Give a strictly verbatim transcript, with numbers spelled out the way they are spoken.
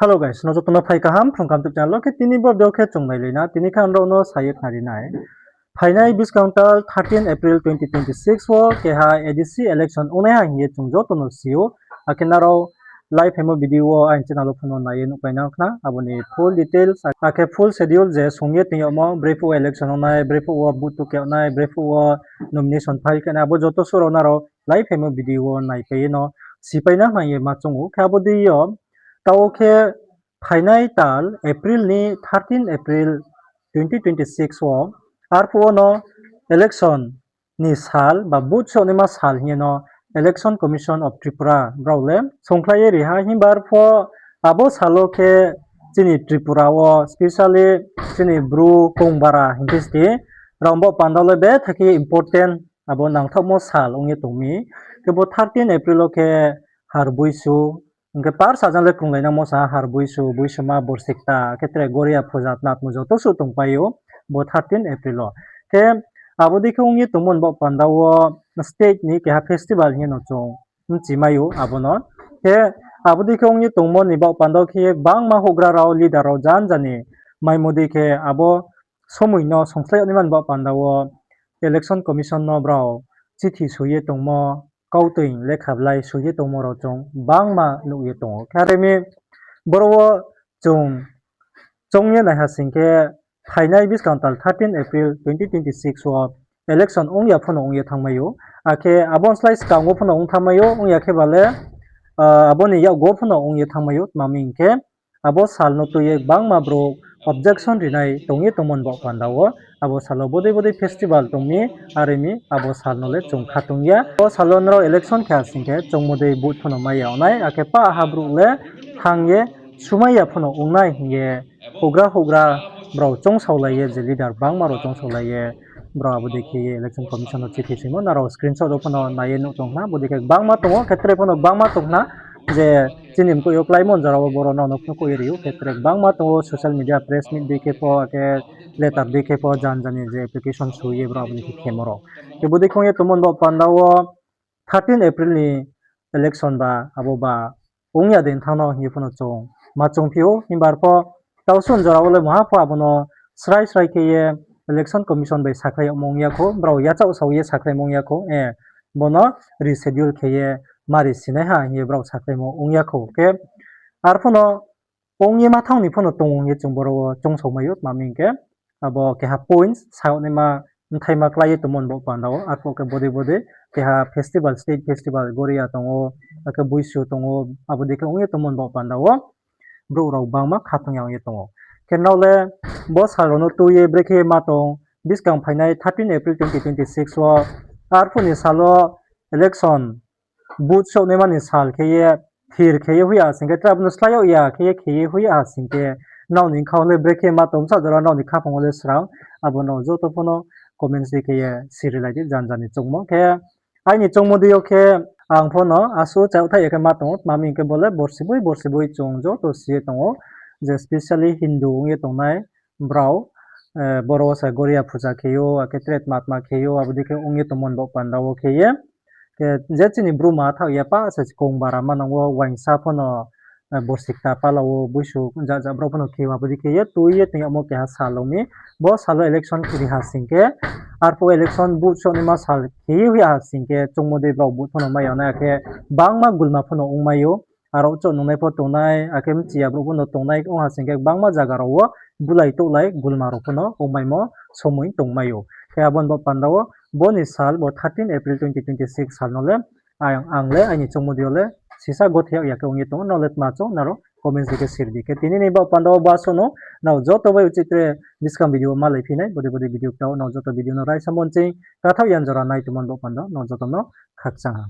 Hello guys, no joto no phai kaham Phrung Kaham YouTube channel wo. Khe tini bo video khe chung nailai na, tini khe ang nrao no sa ye khnari nai. Phainai buskang tal thirteen April twenty twenty-six wo keha A D C election ongnai ha hing ye chung joto no si ou. Akhe nrao live phaimo video wo aini channel wo pho no nai ye nuhpai nang khna, abo ni full details, akhe full schedule je song ye tong yagmo, brephuh wo election ongnai, brephuh wo vote tuke yag nai, brephuh wo nomination file khe nai, abo joto suh rao nrao live phaimo video wo naipai ye no sipai na hing ye ma choung ou. Khe abo dei yo, taoh khe phainai tal April ni thirteen April twenty twenty-six wo, arphuh wo no election ni sal ba vote soh naima sal hing ye no Election Commission of Tripura brao le songkhlai ye ri ha, himba arphuh abo sal wo khe chini Tripura wo specially chini Bru Kongbara hing khe sti, rao bo panda le betha khe important abo nangthaohmo sal ong ye tong mi. Khe bo thirteen April wo khe Har Buisu, hing khe par sajang le krunglai nangmo sa ha, Har Buisu, Buisuma, Borsikta, khe tre Goria phuja tma tma joto suh tongpai ou bo thirteen April wo. Khe abo dei khe ong ye tongmo ni baoh panda wo state ni keha festival hing ye no chung bchimai ou abo no. Khe abo dei khe ong ye tongmo ni baoh panda wo khe ye gbangma houhgra rao, leader rao janja ni maimo dei khe abo somoi no songslái yag naima ni baoh panda wo Election Commission no brao chithi soi ye tongmo, kautoi lekha blai soi ye tongmo rao chung gbangma nuh ye tong ou. Khe are mi boro wo chung choung ye naiha sing khe phainai buskang tal thirteen April twenty twenty-six wo election ong ya pho no ong ye thanngmai ou. Akhe abo ni slái skang wo pho no ong thanngmai ou, ong ya khe ba le, abo ni yakgu wo pho no ong ye thanngmai ou. Tma hing khe abo sal no tui ye gbangma brouh objection rinai tong ye tongmo ni baoh panda wo abo sal wo bodei bodei festival tong mi, are mi abo sal no le chung kha tong ya. Bo sal wo nrao election khe ha sing khe choungmo dei vote pho no mai ya nai, akhe pah ha brouh le thanng ye sumai ya pho no ong nai hing ye houhgra houhgra brao choungsaolai ye, je leader gbangma rao choungsaolai ye, brao abo dei khe ye Election Commission no chithi soimo, nrao screenshot rao pho no nai ye nuh tong khna, bodei khe gbangma tong ou, khe tre pho no gbangma tong khna, je chini mkoih yo kláimo ni jora wo boro nrao no phnuh kouh ye ri ou, khe tre gbangma tong ou, social media, press meet dei khe pho, akhe letter dei khe pho, janja ni je application soi ye brao abo dei khe khemo rao. Khe bodei khe ong ye tongmo ni baoh panda wo thirteen April ni election ba abo ba ong ya dei thanng no hing ye pho no chung ma choungphi ou, himba arphuh taoh suh ni jora wo le maha pho abo no srai srai khe ye Election Commission bai sakhlai yagmo ong ya khou, brao yachaoh sao ye sakhlaimo ong ya khou, bo no reschedule khe ye mari sinai ha hing ye brao sakhlaimo ong ya khou. Khe arphuh no ong ye ma thanng ni pho no tong ong ye chung boro wo choungsaomai ou, tma hing khe abo keha points sa yag naima bthaima klái ye tongmo ni baoh panda wo, arphuh khe bodei bodei keha festival, state festival, Goria tong ou, akhe Buisu tong ou, abo dei khe ong ye tongmo ni baoh panda wo brouh rao gbangma khatung ya ong ye tong ou. Khe nrao le bo sal rao no tui ye brekhe ma tong, buskang phainai thirteen April twenty twenty-six wo, arphuh ni sal wo election, vote soh naima ni sal khe ye, thir khe ye hoih ya sing khe, tre abo no slái yag ya khe ye khe ye hoih ya sing khe, nrao ni bkha wo le brekhe ma tong, bsa jora nrao ni khaphang wo le srang, abo nrao joto pho no comments dei khe ye sirilai di, janja ni choungmo khe. Aini choungmo dei yo khe ang pho no asuh chayag thaih ya khe ma tong ou, tma hing khe bo le borsiboi borsiboi chung joto si ye tong ou, je specially Hindu ong ye tongnai brao, boro wo se Goria phuja khe ou, akhe tre tma tma khe ou, abo dei khe ong ye tongmo ni baoh panda wo khe ye. Khe je chini Bru ma thaoh ya pah se Kongbara manang wo uaingsa pho no, Borsikta pala wo Buisu jaja brao pho no khe ou, abo dei khe ye tui ye tong yagmo keha sal ong mi. Bo sal wo election ri ha sing khe, arphuh election vote soh naima sal khe ye hoih ya ha sing khe, choungmo dei brao vote pho no mai ya nai, akhe gbangma gulma pho no ongmai ou. Aro choh nungnai pho tongnai, akhe mchi ya brouh pho no tongnai, ong ha sing khe gbangma zaga rao wo bulai touhlai gulma rao pho no ongmaimo somoi tongmai ou. Khe abo ni baoh panda wo bo ni sal, bo thirteen April twenty twenty-six sal no le ang, ang le aini choungmo dei yo le sisa gothe yag ya khe ong ye tong ou, nrao le tma choung, nrao comments dei khe siri di. Khe tini ni baoh panda wo bo asuh no, nrao joto bai uchih tre buskang video wo malaiphi nai, bodei bodei video kta wo, nrao joto video no raisa monching kathaoh yan jora nai tongmo ni baoh panda wo nrao joto no khakchang ha.